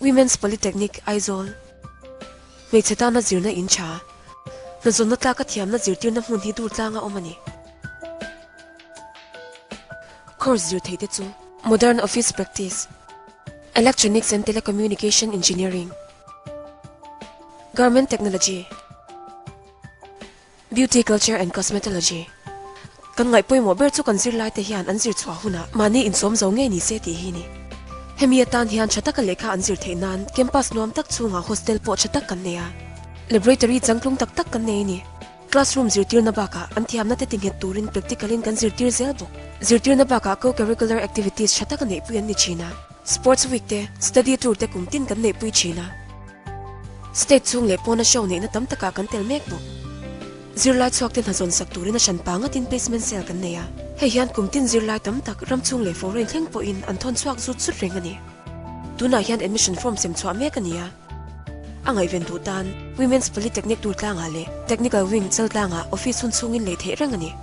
Women's Polytechnic, Aizawl, Hmeichhe tana zirna in tha, hnazawnna tlaka thiamna zirtirna hmun hi Durtlanga awm a ni. Course zir theih te chu. Modern Office Practice, Electronics and Telecommunication Engineering, Garment Technology, Beauty Culture and Cosmetology. Kan ngaih pawimawh ber chu kan zirlaite hian an zir chhuah hunah mahni insawm zo ngei ni se tih hi ni. Hemi atan hian tha taka lehkha an zir theih nan campus nuam tak chhungah hostel pawh tha tak kan nei a. Laboratory changtlung tak tak kan nei a ni. Classroom zirtirna bakah an thiamna te tinghet turin practical in kan zirtir zel bawk. Zirtirna bakah co-curricular activities tha taka neihpui an ni thin a. Sports week te, study tour te kum tin kan neihpui thin a. State chhung leh pawna show neihna tam takah kan tel mek bawk. Zirlai chhuak te hnazawn sak turin a hran pa ngatin placement cell kan nei a. Hei hian kum tin zirlai tam tak ram chhung leh foreign thleng pawhin an thawn chhuak zut zut reng a ni. Tunah hian admission form sem chhuah mek a ni a. A ngaihven duh tan Women's Polytechnic Durtlangah leh Technical Wing Chaltlangah office hun chhungin lei theih reng a ni.